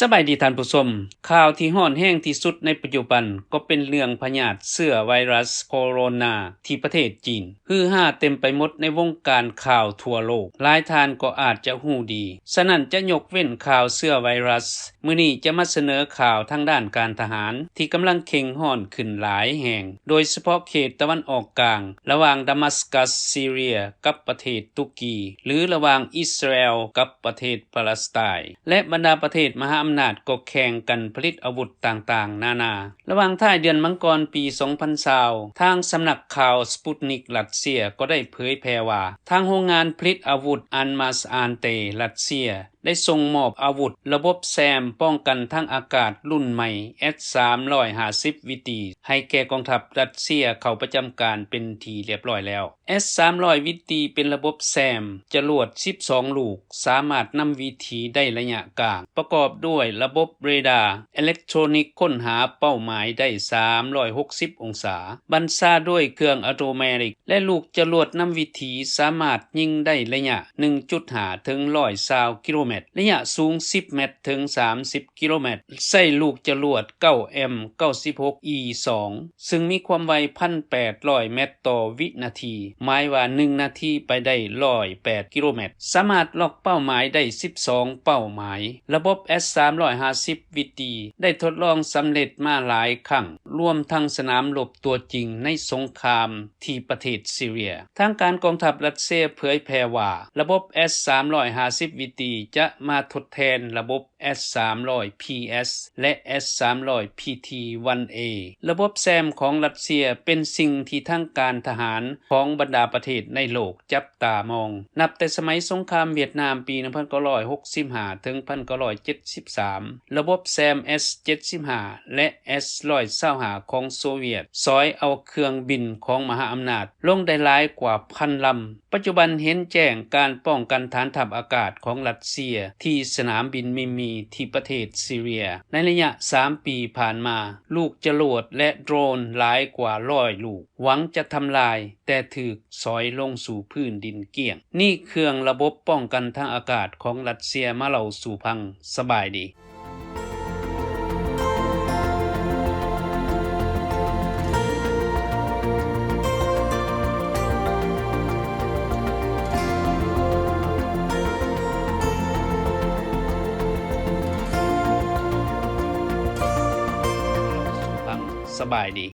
ສະບາຍດີທ່ານຜູ້ຊົມ. ຂ່າວທີ່ຮ້ອນແຮງທີ່ສຸດໃນປັດຈຸບັນກໍເປັນເລື່ອງພະຍາດເຊື້ອໄວຣັສໂຄໂຣນາທີ່ປະເທດຈີນ. ຮືຮາເຕັມໄປໝົດໃນວົງການຂ່າວທົ່ວໂລກ. ຫຼາຍທ່ານກໍອາດຈະຮູ້ດີ. ສະນັ້ນຈະຍົກເວັ້ນຂ່າວເຊື້ອໄວຣັສ. ມື້ນີ້ຈະມາສະເໜີຂ່າວທາງດ້ານການທະຫານທີ່ກຳລັງເຄັ່ງຮ້ອນຂຶ້ນຫຼາຍແຫ່ງ, ໂດຍສະເພາະເຂດຕາເວັນອອກກາງ, ລະຫວ່າງດາມັສກັສ ຊີເຣຍ ກັບປະເທດຕຸກກີ ຫຼື ລະຫວ່າງອິດສະຣາແອນກັບປະເທດປາລະສໄຕ ແລະ ບັນດາປະເທດມະຫາອຳນາດກໍແຂ່ງກັນຜະລິດອາວຸດຕ່າງໆນານາ. ລະຫວ່າງທ້າຍເດືອນມັງກອນປີສອງພັນຊາວ ທາງສຳນັກຂ່າວສະປຸດນິກຣັດເຊຍກໍໄດ້ເຜີຍແຜ່ວ່າ ທາງໂຮງງານຜະລິດອາວຸດອັນມາສອານເຕຣັດເຊຍ ໄດ້ສົ່ງມອບອາວຸດລະບົບແຊມປ້ອງກັນທາງອາກາດລຸ້ນໃໝ່ ເອສສາມຮ້ອຍຫ້າສິບ ວີທີ ໃຫ້ແກ່ກອງທັບຣັດເຊຍເຂົ້າປະຈຳການເປັນທີ່ລຽບຮ້ອຍແລ້ວ. ເອສສາມຮ້ອຍ ວີທີ ເປັນລະບົບແຊມຈະຫຼວດສິບສອງລູກ, ສາມາດນຳວິຖີໄດ້ໄລຍະກາງ, ປະກອບດ້ວຍລະບົບເຣດາ ເອເລັກໂທຣນິກຄົ້ນຫາເປົ້າໝາຍໄດ້ສາມຮ້ອຍຫົກສິບອົງສາ, ບັນຊາດ້ວຍເຄື່ອງອາໂຕເມຕິກ ແລະ ລູກຈະຫຼວດນຳວິຖີສາມາດຍິງໄດ້ໄລຍະໜຶ່ງຈຸດຫ້າເຖິງຮ້ອຍຊາວກິໂລແມັດ, ໄລຍະສູງສິບແມັດເຖິງສາມສິບກິໂລແມັດ, ໃຊ້ລູກຈະຫຼວດເກົ້າເອັມເກົ້າສິບຫົກອີສອງ ຊຶ່ງມີຄວາມໄວພັນແປດຮ້ອຍແມັດຕໍ່ວິນາທີ, ໝາຍວ່າໜຶ່ງນາທີໄປໄດ້ຮ້ອຍແປດກິໂລແມັດ, ສາມາດລັອກເປົ້າໝາຍໄດ້ສິບສອງເປົ້າໝາຍ. ລະບົບ ເອສສາມຮ້ອຍຫ້າສິບ ວີທີ ໄດ້ທົດລອງສຳເລັດມາຫຼາຍຄັ້ງ, ລວມທັງສະໜາມລົບຕົວຈິງໃນສົງຄາມທີ່ປະເທດຊີເຣຍ. ທາງການກອງທັບຣັດເຊຍເຜີຍແຜ່ວ່າ ລະບົບ ເອສສາມຮ້ອຍຫ້າສິບ ວີທີ ຈະມາທົດແທນລະບົບ ເອສສາມຮ້ອຍ ພີເອສ ແລະ ເອສສາມຮ້ອຍ ພີທີ ວັນເອ. ລະບົບແຊມຂອງຣັດເຊຍເປັນສິ່ງທີ່ທາງການທະຫານຂອງບັນດາປະເທດໃນໂລກຈັບຕາມອງ. ນັບແຕ່ສະໄໝສົງຄາມຫວຽດນາມປີໜຶ່ງພັນເກົ້າຮ້ອຍຫົກສິບຫ້າ ເຖິງ ໜຶ່ງພັນເກົ້າຮ້ອຍເຈັດສິບສາມ ລະບົບແຊມ ເອສເຈັດສິບຫ້າ ແລະ ເອສຮ້ອຍຊາວຫ້າ ຂອງໂຊວຽດ ສອຍເອົາເຄື່ອງບິນຂອງມະຫາອຳນາດລົງໄດ້ຫຼາຍກວ່າພັນລຳ. ປັດຈຸບັນເຫັນແຈ້ງການປ້ອງກັນຖານທັບອາກາດຂອງຣັດເຊຍທີ່ສະໜາມບິນມິມມີທີ່ປະເທດຊີເຣຍ. ໃນໄລຍະສາມປີຜ່ານມາ, ລູກຈະຫຼວດ ແລະ ໂດຣນຫຼາຍກວ່າຮ້ອຍລູກ ຫວັງຈະທຳລາຍ, ແຕ່ຖືກສອຍລົງສູ່ພື້ນດິນກ້ຽງ. ນີ້ເຄື່ອງລະບົບປ້ອງກັນທາງອາກາດຂອງຣັດເຊຍມາເລົ່າສູ່ຟັງ. ສະບາຍດີ. ສະບາຍດີ.